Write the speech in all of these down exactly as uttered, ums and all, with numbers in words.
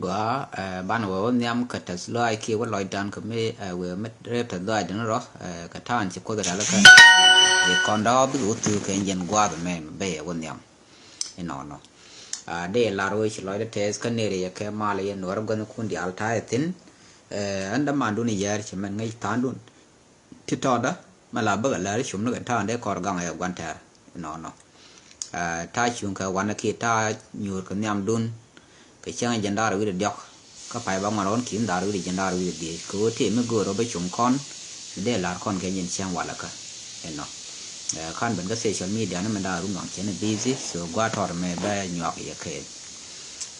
Gɔaa, eh, banɛ wee wä nhiam kɛ tɛth lɔaac kiɛ wä lɔcdan kɛ mi, eh, wee mi rep tɛth lɔaacdan rɔ, eh, kɛ ta̱a̱n ci Kuoth ɛ rɛl kɛ. I̱ kɔn dɔ̱ bikɛ wä thuk kɛ jɛn gua̱a̱th ɛmɛ bɛ yɛ wä nhiam. Inɔnɔ. Ah, dee lar wee ci lɔcdä tɛth kä neri yɛ kɛ mal yɛ nuɔr gua̱thnikun diaal ta̱a̱ yɛ thi̱n. Eh, ɛn dämandun yär ci mɛn ŋäc tha̱a̱ŋdun. Ti tɔɔdä mɛ la bäkɛ lääri cum ni kɛ ta̱a̱ dee kɔr gaŋ ɛ gua̱n tɛ̈r. Inɔnɔ. Ah, ta̱a̱ cuŋ kɛ wanɛ kiɛ ta̱a̱ nyuur kɛ nhiamdun. Kɛ cäŋ jiɛn da̱r wi̱cdɛ diɔ̱k kä pay ba ŋuan rɔ̱n ki̱n da̱r wi̱cdɛ jiɛn da̱r wi̱cdɛ dhieec kɛ ɣöö tëë mi göör rɔ bä cuŋ kɔn. Mi dee la̱r kɔn kɛ nyin cäŋ walɛ kä. Inɔ. Eh, ka̱n ben kä social media ni mɛn da̱r wun waŋ cɛ ni busy, so gua̱a̱ tɔɔr mɛ bä nyuak yɛ kɛɛl.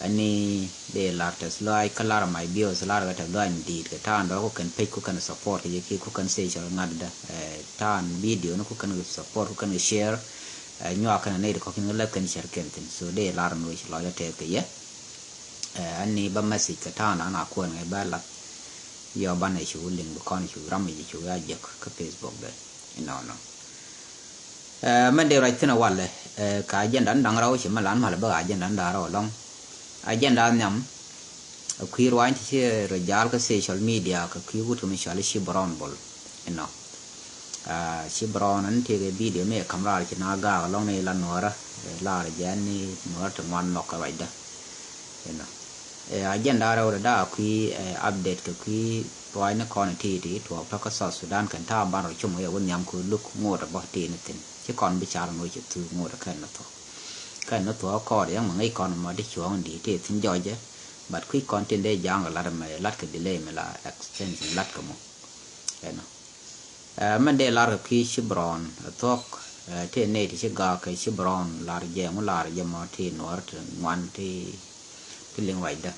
Ani dee lar tɛth lɔaac kä lar my views, lar kɛ tɛth lɔaac mi di̱i̱t kɛ ta̱a̱ dɔ̱r ku kɛn page ku kɛn support kɛ yɛ kiɛ ku kɛn share ŋa̱tdä. Eh, ta̱a̱ video ni ku kɛn support ku kɛn share. Eh, nyuak kɛn nɛy ti kɔ̱kiɛn kɛ lɛp kɛn share kɛn thi̱n. So dee lar ni wec lɔcdä tɛth kɛ yɛ. Eh, ani bä message kɛ ta̱a̱ na na kuɛn ŋɛ bä lath. Yɔ banɛ cu link bi kɔn cu ram i̱ cu ya jek kä Facebook dɛ. Inɔnɔ. Eh, mɛn dee ruac thi̱n a walɛ, eh, ka agenda ni da̱ŋ rɛw ci mɛ lan malɛ bä agenda ni da̱ŋ rɛw alɔŋ. Agenda nhiam, eh, kui̱ ruany ti ci rɔ jaal kä social media kɛ kui̱ wut kɛ mi cɔal i̱ Cibrɔn Bol. Inɔ. Ah, Cibrɔn ɛn tëëkɛ video mi ɛ ka̱m raar ci na gaak alɔŋ ni la nuɔrä, eh, lar jɛ ɛn ni nuɔrä ti ŋuan nhɔk kɛ ruacdä. Inɔ. Eh, agenda rɛw dɛ da̱a̱ kui̱, eh, update kɛ kui̱ ruaacni kɔn ti̱ti̱ tuɔɔk tɔ̱ kä South Sudan kɛn ta̱a̱ ban rɔ cum kɛ wä nhiam kɛ luk ŋot ɛ bä ti ni thi̱n. Ci kɔn bi car ni wä ci thuk ŋot ɛ kɛn ni thuɔ̱k. Kɛn ni thuɔ̱k kɔɔr yɛn mɛ ŋäc kɔn mɔ di cuɔ̱ɔ̱ŋ di ti thi̱n jɔcɛ. But kui̱ kɔn tin dee ja̱a̱ŋ kɛ lat mɛ lat kɛ delay mɛ la extension lat kɛ mɔ. Ɛnɔ. Eh, mɛn dee lar kɛ kui̱ Cibrɔn, eh, thuɔ̱k, eh, tëë nɛy ti ci gaak kɛ Cibrɔn lar jɛ ŋu lar jɛ mɔ ti nuɔr ti ŋuan ti, ti liŋ ruacdä.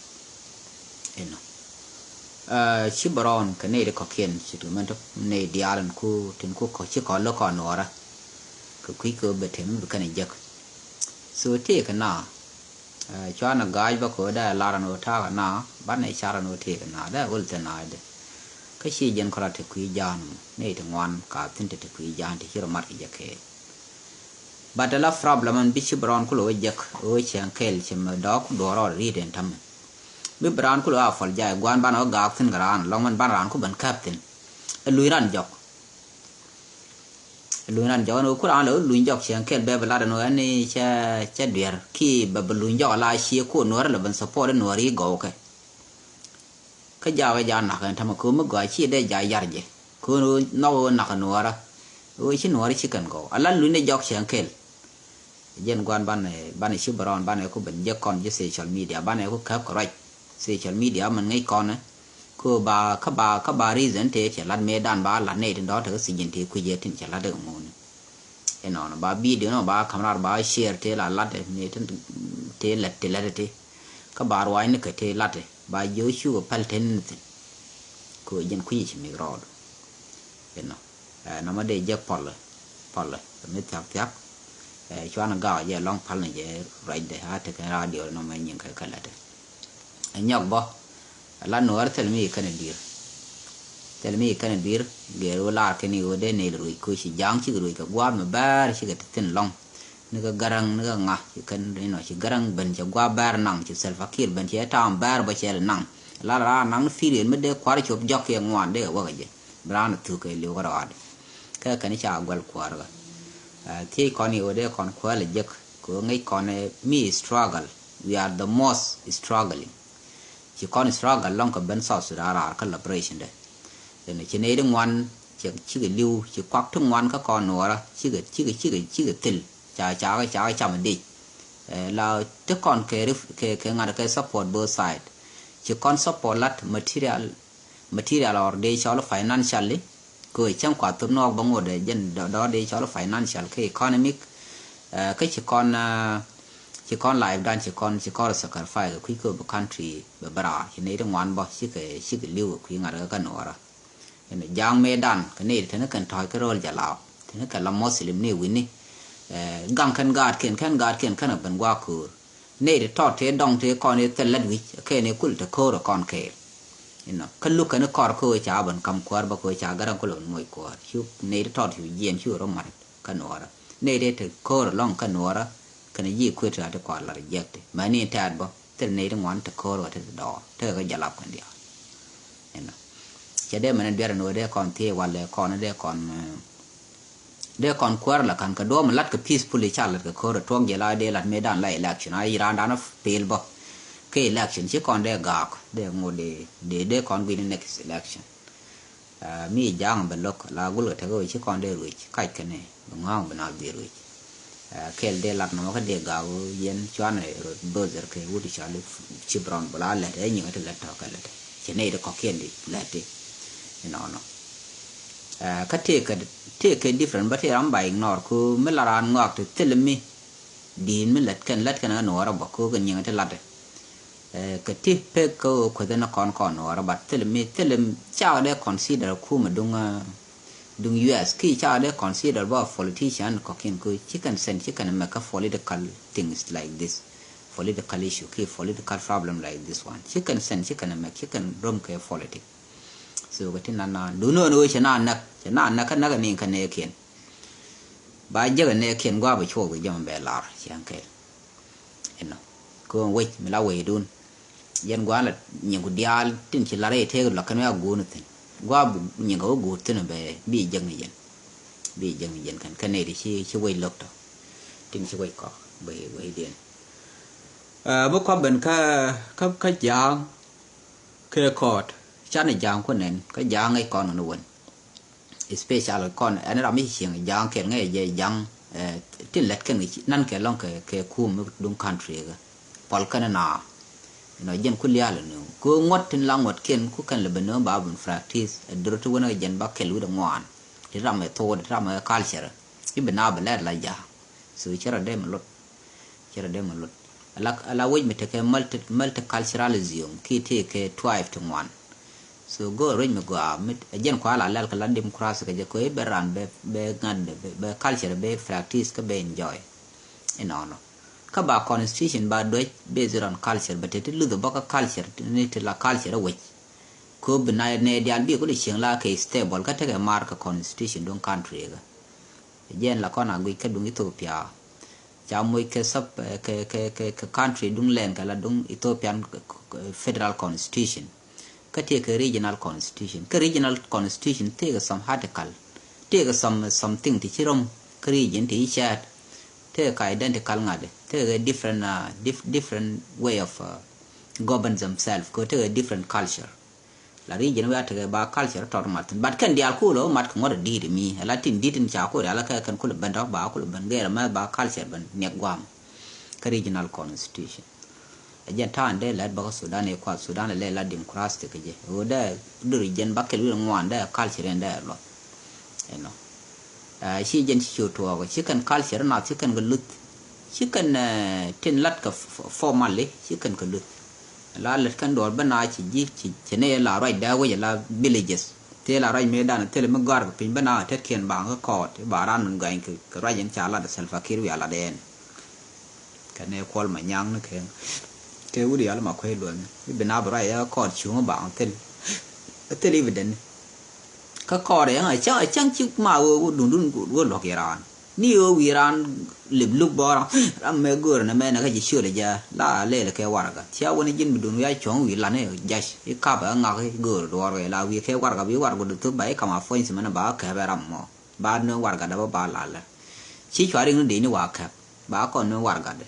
Inɔ. Eh, Cibrɔn kɛ nɛy ti kɔ̱kiɛn ci ti mɛn ti nɛy diaal in ku tin ku kɔ ci kɔ lo̱k kɔ nuɔrä. Kɛ kui̱ kɛ bɛ tem bi kɛn jek. So tëëkɛ na, eh, cuanɛ ga̱a̱c bä kɛ ɣöö dee lar ɛn ɣöö ta̱a̱ kɛ na banɛ car ɛn ɣöö tëëkɛ na dee ɣöl thil na dee. Kä ci jɛn kɔrɔ te kui̱ ja̱a̱n mɔ nɛy ti ŋuan ka thi̱n te te kui̱ ja̱a̱n te ci rɔ mat kɛ jɛ kɛɛl. But ala problem ɛn bi Cibrɔn kulɛ wä jek ɣöö cieŋ kɛɛl ci mɛ dɔɔk duɔɔr rɔɔd ri̱t ɛn tämɛ. Mi bi raan kulɛ wä a pɔl jay gua̱a̱n banɛ wä gaak thi̱n kɛ raan lɔŋ mɛn banɛ raan ku ben käp thi̱n. Ɛ luny ran jɔk. Luny ran jɔk ɛn ɣöö ku raan lɛ wä luny jɔk cieŋ kɛɛl bɛ bi lat ɛn ɣöö ɛn cɛ, cɛ duer ki bɛ bi luny jɔk ala cie ku nuɔr lɛ ben support nuɔr i̱ gɔw kɛ. Kä jaak ɛ jaak nak ɛn tämɛ köö mi gɔaa ci dee jaak yar jɛ köö nhɔk ɣöö nak nuɔɔrä. Ɣöö ci nuɔɔrä ci kɛn gɔw ala luny ni jɔk cieŋ kɛl. Jɛn guan banɛ, banɛ Cibrɔn banɛ ku ben jek kɔn ji̱ social media banɛ ku käp kɛ ruac. Social media mɛn ŋäc kɔnɛ. Köö ba kä ba kä ba reason tëë cɛ lat mëëdan ba lat nɛy tin dɔ̱ tekä sijin tëë kui̱c yɛ tin cɛ lat dee ŋuuni. Inɔnɔ ba video nɔ ba ka̱m raar ba share tëë la lat ni tin tëë lät ti lät ti. Kä ba ruaacni kɛ tëë lat ba jiö cukɛ päl tëë ni thi̱n. Kɛ ɣöö jɛn kui̱c ci mik rɔɔdu. Inɔ. Ɛ, nɔmɔ dee jek pɔlɛ pɔlɛ kɛ mi thiak thiak. Ɛ, cuanɛ gak jɛ lɔŋ päl ni jɛ ruacdɛ a tekɛ radio nɔmɔ nyin kɛ kɛ lät. Ɛ nyɔk bɔ. Ala nuɔɔr thil mi kɛn a di̱i̱r. Thil mi kɛn a di̱i̱r gɛɛr wä laar kɛn i̱ wä dee nɛy ruec koci ja̱a̱ŋ cikɛ ruec kɛ gua̱a̱th mi bɛɛr cikɛ ti thi̱n lɔ̱ŋ. Ni kɛ Garaŋ ni kɛ ŋa ci kɛn inɔ ci Garaŋ ben cɛ gua̱a̱th bɛɛr naŋ ci Salva Kiir ben cɛ ta̱a̱m bɛɛr bä cɛ lɛ naŋ. Ala raan naŋ ni period mi dee kua̱r cop jɔk kiɛ ŋuan dee kɛ wäkɛ jɛ. Bi raan a thuk kɛ li̱w kä rɔaadɛ. Kɛ kɛn ca guɛl kuäärä. Ɛ, thiec kɔn i̱ ɣöö dee kɔn kuäär lɛ jek kɛ ɣöö ŋäc kɔn ɛ mi struggle. We are the most struggling. Ci kɔn struggle lɔŋ kɛ ben South Sudan raar kä liberation dɛ. Ɛn ci nɛy di ŋuan ci, cikɛ li̱w ci kuak ti ŋuan kä kɔn nuɔɔrä cikɛ, cikɛ, cikɛ, cikɛ thil. Ca, ca, ca, ca cam a dec. Ɛ, la ti kɔn kɛ rif-, kɛ, kɛ ŋa̱t kɛ support both side. Ci kɔn support lat material, material or dee cɔl financially. Kɛ cäŋ kua thop nuɔɔk bä ŋot ɛ jɛn dɔ, dɔ dee cɔl financial kɛ economic. Ɛ, kä ci kɔn, ɛ, ci kɔn life dan ci kɔn, ci kɔn sacrifice kui̱ kɛ bi country bɛ bä raar ci nɛy ti ŋuan bä cikɛ, cikɛ li̱w kui̱ ŋa̱t kɛ kä nuɔɔrä. Ɛn ja̱a̱ŋ mëëdan kɛ nɛy ti te ni kɛn tɔ̱ɔ̱c kä ro̱o̱l jɛ law te ni kɛn la Muslim ni wi̱ni. Ɛ, gaŋ kɛn gaatkiɛn kɛn gaatkiɛn kɛn a ben gua̱a̱k köör. Nɛy ti tɔt tëë dɔŋ tëë kɔn i̱ thil lät wi̱c kɛn i̱ kul te ko̱o̱r ɛ kɔn kɛɛl. Inɔ kä luk kɛn i̱ kɔr kä ɣöö ca ben ka̱m kuäär bä kä ɣöö ca Garaŋ kulɛ ben moc kuäär cu nɛy ti tɔt cu jiɛn cu rɔ mat kä nuɔɔrä. Nɛy tëë te ko̱o̱r ɛlɔ̱ŋ kä nuɔɔrä kɛn ji̱ kuet rat ti kɔar la reject. Mɛni tɛ̈t bä Thil nɛy ti ŋuan te ko̱r kɛ ti dɔɔr tekɛ kɛ jalap kɛn diaal. Inɔ cɛ dee mɛn duer ni wä dee kɔn thiee walɛ kɔn dee kɔn dee kɔn kuäär la ka̱n kɛ duɔ̱ɔ̱m lat kɛ peacefully ca lat kɛ ko̱r tuɔ̱ŋ jɛ la dee lat mëë dan la election a yi raan dan pil bä. Kɛ election ci kɔn dee gaak dee ŋot dee dee dee kɔn gui̱ni next election. Mi ja̱a̱ŋ bɛ lo̱k la gulkɛ tekɛ wee ci kɔn dee ruec kac kɛnɛ bɛ ŋɔ̱a̱ŋ bɛ na dhil ruec. Kɛl dee lat nɔmɔ kä dee gaak yɛn cuanɛ rot böthɛr kɛ wut cɔal ci brɔn bula lɛt ɛ nyiŋ ti lɛt tɔ̱ kɛ lɛt cɛ nɛy ti kɔ̱kiɛn di lɛt ti. Inɔnɔ kä tëëkɛ tëëkɛ different bä tëë ram ba ignore ku mi la raan ŋɔak ti thil mi di̱i̱n mi lät kɛn lät kɛn ɛ nuɔɔrä bä ku kɛ nyiŋ ti latdɛ. Kɛ ti pek kä kueth ni kɔn kɔn nuɔɔrä but thil mi thil cakɛ dee consider kumɛ duŋ duŋ U S ki cakɛ dee consider bä politician kɔ̱kiɛn ku ci kɛn send ci kɛn mɛ kä political things like this. Political issue ki political problem like this one ci kɛn send ci kɛn mɛ ci kɛn rom kɛ politic. So kɛ ti nan nan duun ɣän ɣöö cɛ nan näk cɛ nan näk kä näk ni kä nɛɛkiɛn. Ba jek nɛɛkiɛn gua̱a̱p cuɔth kɛ jɛ mɛ bɛ lar ciaŋ kɛɛl. Inɔ kɛ ɣän wec mi la wecdun. Yɛn gua̱a̱n la nyiŋku diaal tin ci lar i̱ tëëk lua̱k kɛn wek a guun thi̱n gua̱a̱p nyiŋkɛ wä guut thi̱n bɛ bi jek ni yɛn. Bi jek ni yɛn kɛn kɛn nɛy ti ci ci wec lo̱k tɔ. Tin ci wec kɔk bɛ wecdiɛn. Ɛ bi kɔp ben kä kä kä ja̱a̱ŋ. Kɛ kɔɔt canɛ ja̱a̱ŋ ku nɛn kä ja̱a̱ŋ ŋäc kɔn ɣän wän. Especially kɔn ɛn ram mi ci cieŋ ja̱a̱ŋ kɛl ŋäc jɛ ja̱a̱ŋ. Tin lät kɛn nan kɛ lɔŋ kɛ kɛ kum mi duŋ country kɛ pɔl kɛn na. Inɔ jɛn ku lial ni ku ŋuɔt tin la ŋuɔt kiɛn ku kɛn lɛ ben ni ba ben practice ɛ dor ti wen kɛ jɛn ba kɛl wi̱dɛ ŋuan. Ti ram ɛ thok ti ram ɛ culture i̱ bi na bɛ lɛt la ja̱a̱ŋ. So cɛ rɔ dee mi lot. Cɛ rɔ dee mi lot. Ala ala wec mi tekɛ multi multiculturalism ki tekɛ tribe ti ŋuan. So go̱o̱r ruec mi gɔaa mi ɛ jɛn kua la lɛl kɛ la democracy kɛ jɛ kɛ i̱ bɛ ran bɛ bɛ ŋa̱t bɛ bɛ culture bɛ practice kä bɛ enjoy. Inɔnɔ kä ba constitution ba duec based on culture bɛ te ti luth bä kä culture ni ti la culture wec. Kɛ bi na nɛ dial bi kul cieŋ la kɛ stable kä tekɛ mar kɛ constitution duŋ country kɛ. Jɛn la kɔn a guic kä duŋ Ethiopia. Ca moc kɛ sub kɛ kɛ kɛ kɛ country duŋ lɛn kɛ la duŋ Ethiopian federal constitution. Kä tëë kɛ regional constitution kä regional constitution tëë kɛ some article tëë kɛ some something ti ci rom kä region ti ci cɛɛt. Tëë kɛ identical ŋa̱t tëë kɛ different uh, dif, different way of uh, govern themselves kɛ tëë kɛ different culture. La region wia tekɛ ba culture tɔt mat thin but kɛn diaal kulɛ wä mat kɛ ŋuɔt a di̱i̱t mi ala tin di̱t in ca ku rial kɛ kɛn kulɛ ben tɔk ba kulɛ ben gɛɛr mɛ ba culture ben niɛk guam. Kä regional constitution a jɛn ta̱a̱n dee lɛt bä kä Sudan ɛ kuath Sudan lɛ la democracy kɛ jɛ ɣöö dee duri jɛn ba kɛl wi̱r ŋuan dee culture in dee luɔth. Ɛnɔ ci jɛn ci cu tuɔɔk ci kɛn culture nath ci kɛn kɛ luth. Ci kɛn tin lat kɛ formally ci kɛn kɛ luth. La lät kɛn duɔl bä na ci ji̱ ci ci ni la ruacdɛ wec la villages. Thil la ruac mëëdan thil mi gɔ̱a̱r kɛ piny bä na tetkiɛn baŋ kä kɔɔt i̱ ba ran min gɔany kɛ ruac in ca lat Salva Kiir wiaa lat ɛn. Kɛ ni Kuɔl Manyaŋ ni kɛ kɛ wut yal ma kuec luɔth ni i̱ bi na bi ruac ɛ kɔɔt cuŋ baŋ thil. Thil i̱ bi deni kä kɔɔt ɛn a cäŋ a cäŋ ci ma ɣöö dundun ɣöö luɔ̱k iran. Ni ɣöö wi̱i̱ raan lip luk bɔɔrä ram mɛ göörä nɛ mɛnɛ kä ji̱ ciöl ɛ jɛ la lɛl kɛ warɛga cia wän ji̱n bi duun wi̱i̱ a cuɔ̱ŋ wi̱i̱ lan i̱ jac i̱ kap ɛ ŋak i̱ göörä duɔɔr kɛ la wi̱i̱ kɛ warɛga bi warɛga du thop ba i̱ kam a puɔ̱ny thimɛn ba kɛp ɛ ram mɔ ba nööŋ warɛga dɛ bä ba lalɛ. Ci cua rik ni dee ni wa kɛp ba kɔn nööŋ warɛga dɛ.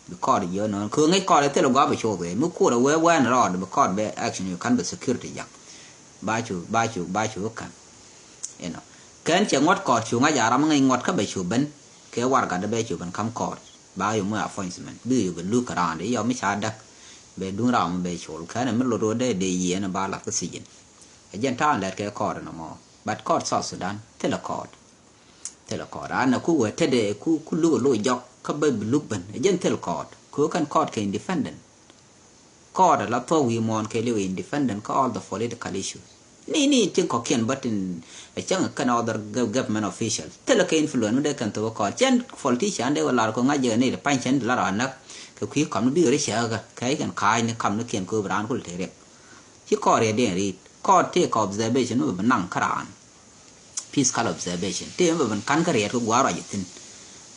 Bi kɔɔr jiɔ nɔn kö ŋäc kɔɔr thil guap bi cuɔth wee mi kuɔr wee wɛn rɔɔd bi kɔɔr bɛ action yu kan bɛ security jak. Ba cu ba cu ba cu kan. Inɔ kɛn cɛ ŋuɔt kɔɔr cu ŋa̱c a ram ŋäc ŋuɔt kä bɛ cu ben kɛ warɛga dee bɛ cu ben kam kɔɔr. Ba yu mi appointment bi yu ben luk kɛ raan dee yɔ mi ca däk. Bɛ duŋ ram bɛ col kɛn mi lot wä dee dee yiɛn ba lat kä sijin. Ɛ jɛn ta̱a̱n lɛt kɛ kɔɔr inɔ mɔ but kɔɔr South Sudan thilɛ kɔɔr. Thil kɔɔt an na ku wee tetdɛ ku ku luk a loc jɔk kä bä bi luk ben ɛ jɛn thil kɔɔt kɛ kɛn kɔɔt kɛ independent. Kɔɔt a la thuɔk wi̱i̱ muɔ̱ɔ̱n kɛ liw independent kä all the political issues. Ni ni tin kɔ̱kiɛn bä tin ɛ cäŋ kɛn other government official thil kɛ influence mi dee kɛn thok kɔɔt cɛn politician dee wä lar kɛ ŋa̱c jɛ kɛ ni pany cɛn ti la raan näk kɛ kui̱ kɔm ni bikɛ ri cäkä kɛ kɛn ka̱a̱c ni kam ni kiɛn kööp raan kul te riɛk. Ci kɔɔt riɛt diɛn ri̱i̱t kɔɔt tëëkɛ observation mi bɛ bi naŋ kä raan. Physical observation tëë mi bɛ bi ka̱n kä riɛt kä gua̱a̱r ruac ithin.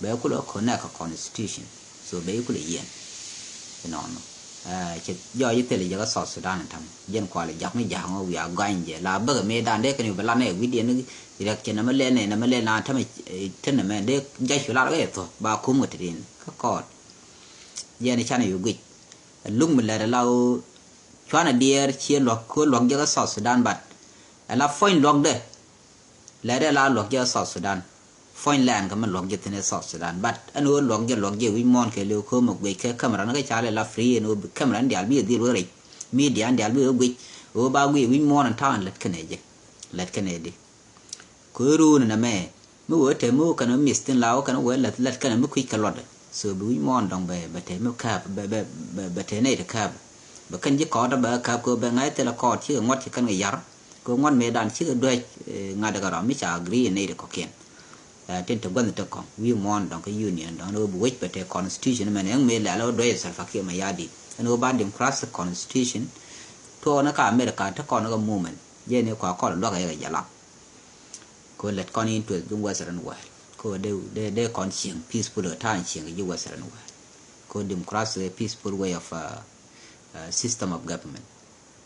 Bɛ kulɛ connect kä constitution so bɛ kulɛ yiɛn. Inɔnɔ Cɛ jɔɔc i̱ thilɛ jɛ kä South Sudan ɛn ta̱m. Jɛn kualɛ ja̱k mi ja̱k ŋɔ wiaa gɔany jɛ la bäkɛ mëëdan dee kɛn i̱ bi lat nɛ wi̱diɛn i̱ riɛk cɛ nɛmɛ lɛl nɛ nɛmɛ lɛl na tämɛ. Tin nɛmɛ dee ja̱c cu lat kɛ thuɔ̱k ba kum kɛ ti rin kä kɔɔt. Jɛn i̱ canɛ i̱ guic. Ɛ luk mi lɛt ɛ la ɣöö cuanɛ diɛɛr ciɛ luɔ̱k kɛ luɔ̱k jɛ kä South Sudan, but ɛ la puɔ̱ny luɔ̱kdɛ. Lɛt ɛ la luɔ̱k jɛ South Sudan. Puɔ̱ny lɛn kɛ mi luɔ̱k jɛ thi̱n ɛ South Sudan, but ɛn ɣöö luɔ̱k jɛ luɔ̱k jɛ wi̱c muɔ̱ɔ̱n kɛ liw ko̱o̱m ɛ guic kɛ camera ni kä ca lɛ la free, ɛn ɣöö camera ni diaal bi ɛ dhil wä rɛc, media ni diaal bi ɛ guic, ɣöö ba guic wi̱c muɔ̱ɔ̱n ɛn ta̱a̱ ɛn lät kɛnɛ jɛ. Lät kɛnɛ di. Kɛ ɣöö ruun ɛnɛ mɛ mi wee te mi wä kɛn wä miss thin la wä kɛn wä lät lät kɛn mi kui̱c kɛ luɔtdɛ. So bi wi̱c muɔ̱ɔ̱n dɔ̱ŋ bɛ bɛ te mi kääp bɛ bɛ bɛ bɛ te nɛy te kääp. Bɛ kɛn ji̱ kɔɔt bɛ kääp kɛ bɛ ŋa̱c thilɛ kɔɔt cikɛ ŋuɔ̱t ci kɛn kɛ yar. Kɛ ŋuɔ̱t mëëdan cikɛ duäc ŋa̱t kɛ rɔ mi ca agree nɛy te kɔ̱kiɛn. Tin te gua̱nh te kɔ̱ŋ wi̱i̱ muɔ̱ɔ̱n dɔ̱ŋ kä union dɔ̱ŋ ni wä bi wec bɛ te constitution mɛn ɛŋ mëë lɛl wä duäc Salva Kiir Mayardit. Ɛn wä ba democratic constitution. Tuɔɔk ni ka America te kɔn ni kɛ movement jɛ ni kua kɔn luäk ɛ kɛ jɛ lap. Ko lɛt kɔn interest duŋ Western world ko dee dee dee kɔn cieŋ peaceful ɛ ta̱a̱ cieŋ ji̱ Western world. Ko democracy a peaceful way of uh, uh, system of government.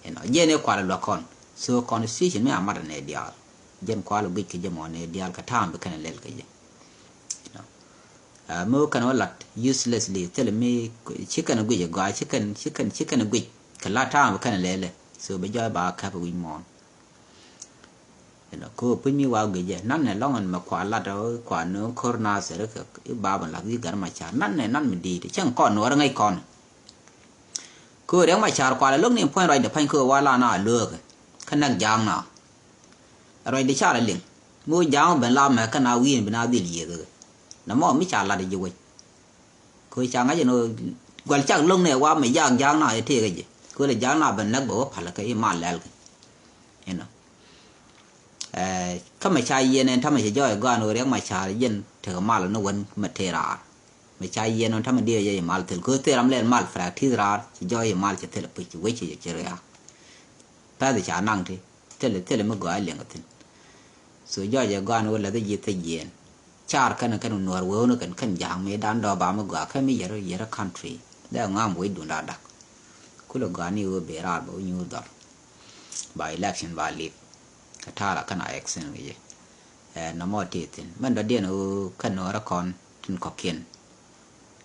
You know, jɛn ɛ kual luak kɔn. So constitution mi a mat nɛ diaal. Jɛn kual guic kɛ jɛ mɔ nɛ diaal kɛ ta̱a̱ bi kɛn lɛl kɛ jɛ. You know. Uh, mi wä kɛn wä lat uselessly thil mi ci kɛn guic ɛ gɔaa ci kɛn ci kɛn ci kɛn guic kɛ la ta̱a̱ bi kɛn lɛl ɛ. So bi jɔɔc ba käp wi̱c mɔɔn. Inɔ ko puc mi wa guic jɛ nan nɛ lɔŋ ɛn mɛ kua lat ɔ kua nööŋ ko̱r na thɛr kɛ i̱ bap in lath wi̱i̱ gat ma car nan nɛ nan mi di̱i̱t cäŋ kɔn nuɔr ŋäc kɔn. Ko riɛk ma car kua lɛ lo̱k ni puɔ̱ny ruacdɛ pa̱ny ko wa la na a löökɛ kä näk ja̱a̱ŋ na. Ruacdɛ car a liŋ mi wä ja̱a̱ŋ ben la mɛ kä na wi̱i̱n bi na dhil yiëëk kɛ. Nɛ mɔ mi ca lat ji̱ wec. Ko ca ŋa̱c ɛn ɣöö gua̱l cak lo̱ŋ nɛ wa mɛ jaak jaak na ɛ tëëk ɛ jɛ ko lɛ jaak na ben näk bɛ wä pal kɛ i̱ mal lɛl kɛ. Inɔ. Ɛ kä mɛ ca yiɛn ɛn tamɛ cɛ jɔɔc gɔaan ɣöö riɛk ma ca̱r jɛn tekɛ mal ni wän mɛ tëë raar. Mɛ ca yiɛn ɛn tamɛ diɛ jɛ i̱ mal thil ko thil ram lɛl mal practice raar cɛ jɔɔc i̱ mal cɛ thil ɛ puc wec cɛ cɛ riaak. Pɛth ca naŋ ti thilɛ thilɛ mi gɔaa liɛŋ kä thi̱n. So jɔɔc ɛ gɔaa ni wä läth ji̱ thil jiɛɛn. Car kɛn kɛn nuɔɔr wee wä ni kɛn kɛn ja̱a̱ŋ mi dan dɔɔk ba mi gɔaa kɛ mi yɛr yɛr country. Dee ŋa̱a̱m wec dun daa dak. Kulɛ gɔaa ni wä bee raar ba wä nyuur dhɔr. Ba election ba lip. Kɛ ta̱a̱ la kɛn a action kɛ jɛ. Ɛ nɔmɔ ti thi̱n mɛn dɔ̱diɛn wä kɛn nuɔɔr kɔn tin kɔ̱kiɛn.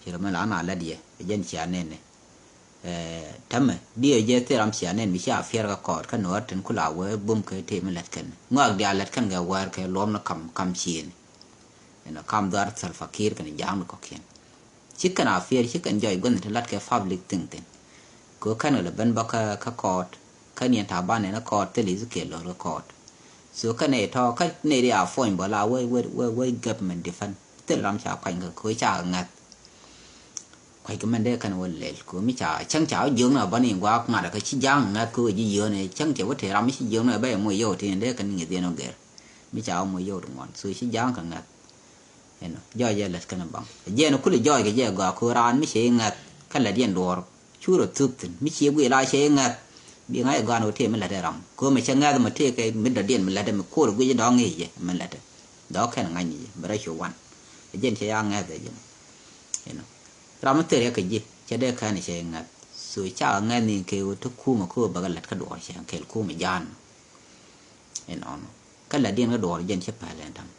Ci rɔ mi la na lät yɛ ɛ jɛn cia nɛn ni. Ɛ tämɛ diɛ jɛ thil ram cia nɛn mi cia fiɛr kä kɔɔt kä nuɔɔr tin kula wee bum kɛ tëë mi lät kɛn ŋɔak diaal lät kɛn kɛ wäär kɛ luɔm ni kam kam ciëëni. Ɛn ɔ kam dhuar Salva Kiir kɛn ja̱a̱ŋ ni kɔ̱kiɛn. Ci kɛn a fiɛr ci kɛn jɔc guänh ti lat kɛ public thing thin. Kɛ kɛn kɛ lɛ ben bä kä kä kɔɔt kä niɛn ta̱a̱ ban nɛn kä kɔɔt thil i̱ thikɛl lo̱r kä kɔɔt. So kɛn ɛ tɔ̱ kä nɛy ri a puɔ̱ny bä la wee wee wee wee government defend thil ram ca kuany kɛ kɛ ca ŋäth. Kua̱c kɛ mɛn dee kɛn wä lɛl kɛ mi ca cäŋ ca wä jiökni a bäni gua̱a̱k ŋa̱t kɛ ci ja̱a̱ŋ ŋäth kɛ wä ji̱ yio̱o̱ni cäŋ cɛ wä tëë ram mi ci jiökni a bɛ moc yio̱w tin dee kɛn ŋi̱th yɛn wä gɛr. Mi ca wä moc yio̱w ti ŋuɔ̱n so ci ja̱a̱ŋ kɛ ŋäth. Ɛnɔ jɔɔc jɛ lät kɛn baŋ jiɛn kulɛ jɔɔc kɛ jɛ gɔaa kɛ raan mi cɛ i̱ ŋäth kä lät yɛn duɔɔr. Cu rɔ thuk thi̱n mi ciɛ guic la cɛ i̱ ŋäth. Bi ŋa̱c ɛ gɔaa ni wä tëë mi lät ɛ ram kɛ mɛ cɛ ŋäth mɛ tëë kɛ mi dɔ̱diɛn mi lät ɛ mi ko̱r guic dɔ̱ŋ i̱ jɛ mi lät ɛ. Dɔ̱k kɛn ŋa̱c ni jɛ bɛ rɔ cu wan. Ɛ jɛn cɛ ya ŋäth ɛ jɛ. Inɔ ram mi theriɛ kɛ ji̱ cɛ dee kɛn cɛ ŋa̱th. So ca ŋa̱th ni kɛ wä ti kumɛ kä wä bäkɛ lät kä duɔɔr cɛ kɛl kumɛ ja̱a̱n. Inɔnɔ kä lät diɛn kä duɔɔr jɛn cɛ päl ɛn ta̱ŋ.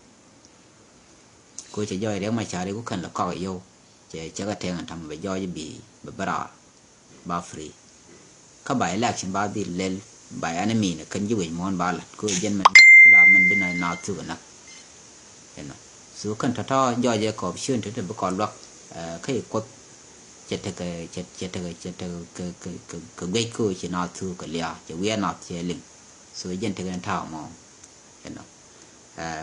Ko cɛ jɔɔc riɛk ma ca̱ri ku kɛn lɛ kɔk yio̱w cɛ cɛ kɛ tɛŋ ɛn ta̱ŋ bɛ jɔɔc bi bɛ bɛ raar. Ba free. Kä ba election ba dhil lɛl ba enemy ni kɛn ji̱ wec muɔ̱ɔ̱n ba lat ko jɛn mɛn kula mɛn bi na na thuk ɛ nak. Inɔ so kɛn tɔ̱tɔ̱ jɔɔc ɛ kɔɔp ciön tɔ̱tɔ̱ bi kɔn luak. Kä i̱ kuoth cɛ tekɛ cɛ cɛ tekɛ cɛ tekɛ kɛ kɛ kɛ kɛ guic ko ci na thuk kɛ lia̱a̱ cɛ wiɛɛr nath cɛ liŋ. So jɛn tekɛ ni ta̱a̱ mɔ. Inɔ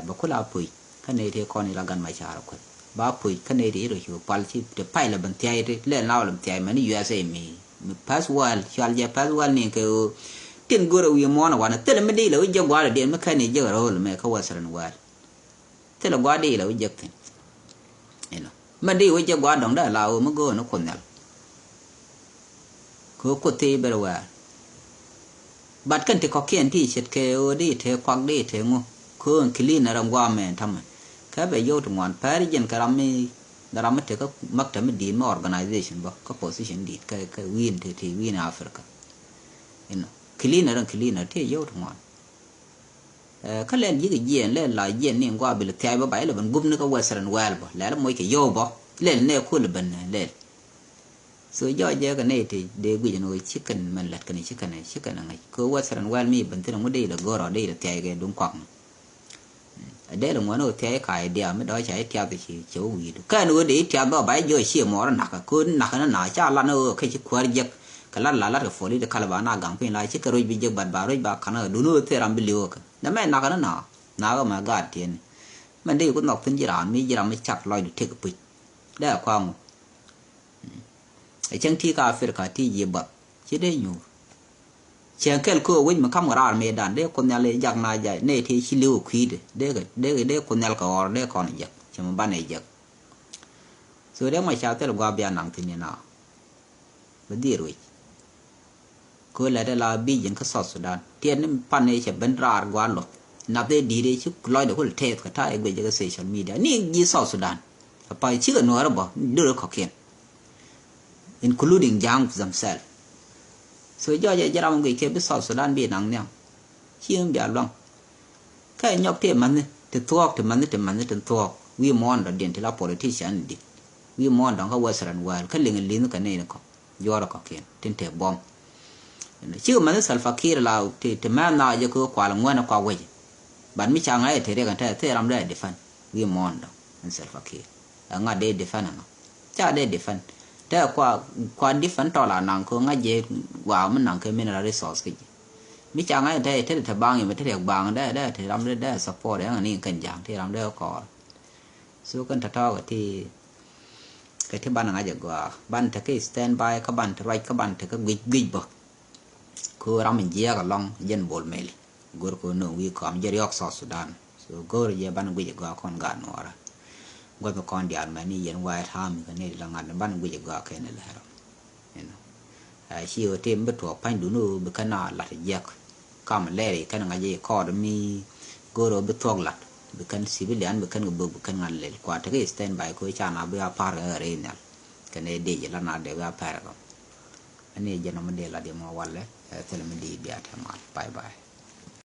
bɛ kula puc kä nɛy ti kɔn ila gan ma ca̱r kueth ba puc kä nɛy ti iro cu pal ci ti pay la ben thiay ti lɛl na wala ben thiay mɛn U S A mi mi pass world cual jɛ pass world ni kɛ o. Tin gor a wi̱i̱ muɔn a wan a thil mi di la wi̱c jɛ gua̱a̱r a diɛn mi kɛn i̱ jɛ rol mɛ kä Western world. Thilɛ gua̱a̱r di la wi̱c jɛ thin. Inɔ mɛ di wi̱c jɛ gua̱a̱r dɔŋ dee la o mi go̱o̱n ni kuoth nhial. Kɛ ɣöö kuoth thii ber wäär. Bat kɛn ti kɔ̱kiɛn ti ce̱tkɛ ɣöö di te kuak di te ŋu kɛ ɣöö ɛn kili nɛ rɛm gua̱a̱mɛ ɛn tämɛ. Kä bɛ yio̱w ti ŋuan pɛr jiɛn kɛ ram mi Dha ram mi te kä maktab mi di̱i̱t mi organization bä kä position di̱i̱t kä, kä wi̱i̱n te, te wi̱i̱n Africa. Inɔ cleaner ɛn cleaner te yio̱w ti ŋuan. Ɛ, kä lɛl ji̱ kɛ jiɛn lɛl la jiɛn ni ŋuan bi lɛ thia̱a̱c bä ba ilɛ ben gup ni kä Western world bä lɛl moc kɛ yio̱w bä lɛl nɛ kul ben lɛl. So jɔɔc jɛ kɛ nɛy ti dee guic ɛn ɣöö ci kɛn mɛn lät kɛn ci kɛn ci kɛn ɛ ŋäc kɛ Western world mi ben thin ɛŋu dee ilɛ go̱r ɔ dee ilɛ thia̱a̱c kɛ duŋ kɔakni. Ɛ dee lɛ ŋuɔ̱n ɣöö thia̱a̱c ka̱a̱c diaal mi dɔ̱ɔ̱c ca i̱ tiath ci cɛ wä wi̱i̱du kɛn ɣöö dee i̱ tiath bä ba i̱ jɔɔc ciɛ mɔɔr nakä ko̱n nakä ni na ca lat ni ɣöö kɛ ci kuäär jiäk. Kɛ lat la lat kɛ political ba na gaŋ piny la ci kɛ ruec bi jiäk bat ba ruec ba ka̱n ɣöö duundɛ ɣöö thil ram bi li̱w ɣä kɛ nɛ mɛ nakä ni na. Nakä mɛ gaat tiɛni. Mɛn dee ku nhɔk thi̱n ji̱ raan mi ji̱ ram mi cak lɔcdu tëk puc. Dee a kɔaŋ ɣöö Ɛ cäŋ ti ka Africa ti ji̱ buɔth ci dee nyuur. Cäŋ kɛl köö wec mi ka̱m kɛ raar mëëdan dee Kuoth Nhial i̱ jak na jay nɛy ti ci li̱w ɛ kui̱dɛ dee kɛ, dee kɛ, dee Kuoth Nhial kɛ ɣɔr dee kɔn jek cɛ mi banɛ jek. So dee mɔ ca thil gua̱a̱p bia naŋ thi̱n in a bɛ dhil ruec. Kö lɛt ɛ la bi ji̱n kä South Sudan tiɛt ni pan ni cɛ ben raar gua̱a̱r lɔ. Nath ɛ di̱i̱t ɛ ci lɔcdɛ kul tɛth kɛ ta̱a̱ ɛ guic ɛ kɛ social media ni ji̱ South Sudan. Kɛ pa cikɛ nuɔ̱ɔ̱rä bä ni dörä kɔ̱kiɛn, including Ja̱a̱ŋ themselves. So jɔɔc ɛ ji̱ ram guic kɛ bi South Sudan bi naŋ nhiam. Ci mi bia luaŋ. Kɛ nyɔk ti mäni ti thuɔɔk ti mäni ti mäni ti thuɔɔk wi̱i̱ muɔ̱ɔ̱n dɔ̱diɛn ti la politician dit. Wi̱i̱ muɔ̱ɔ̱n dɔ̱ŋ kä Western world kä liŋ li̱nh kä nɛy ni kɔ̱k. Juɔrɛ kɔ̱kiɛn tin te buɔ̱m. Cikɛ mäni Salva Kiir la ti, ti mɛn na jɛ kɛ kual ŋuɛn kuak wec. But mi ca ŋa̱c ɛ te riɛk ɛn te thil ram dee defend wi̱i̱ muɔ̱ɔ̱n dɔ̱ŋ ɛn Salva Kiir. Ɛ ŋa̱ dee defend ɛŋa? Ca dee defend. Te kua, kua defend tɔl a naŋ kɛ ŋa̱c jɛ wa mi naŋ kɛ mineral resource kä ji̱. Mi ca ŋa̱c te te te baŋ yɛ mi te riɛk baŋ dee, dee te ram dee, dee support ɛŋa ni kɛn ja̱a̱ŋ te ram dee kɔɔr. So kɛn tɔ̱tɔ̱ kɛ ti, kɛ ti ban ŋa̱c ɛ gɔaa ban te kɛ stand by kä ban te ruac kä ban te kɛ guic guic bä. Kɛ ɣöö ram in jiɛɛk ɛlɔ̱ŋ jɛn Bol Mel. Go̱r kɛ ɣöö nööŋ wi̱i̱ kɔam jɛ riɔ̱k South Sudan. So go̱r jɛ ban guic ɛ gɔaa kɔn gaat nuɔɔrä. Gua̱th kɔn diaal mɛn ni yɛn White Army kɛ ni la ŋa̱t ban guic ɛ gɔaa kɛn ilɛrä. You know. A ci ɣöö tim bi tuɔɔk pa̱nydun ɣöö bi kɛn a lat jiɛk. Kam lɛri kɛn ŋa̱c jɛ kɔɔd mi go̱r ɣöö bi thuɔ̱k lat. Bi kɛn civilian bi kɛn kɛ bök bi kɛn ŋa̱n lɛl kua tekɛ stand by kɛ ɣöö ca na bi a pa̱r kɛ ɣän rɛy nhial. Kɛn ɛ dec la na dee bi a pa̱r kɛ. Ani jɛ nɔmɔ dee la di mɔ walɛ ɛ thilɛ mi di bia tɛ mal. Bye bye.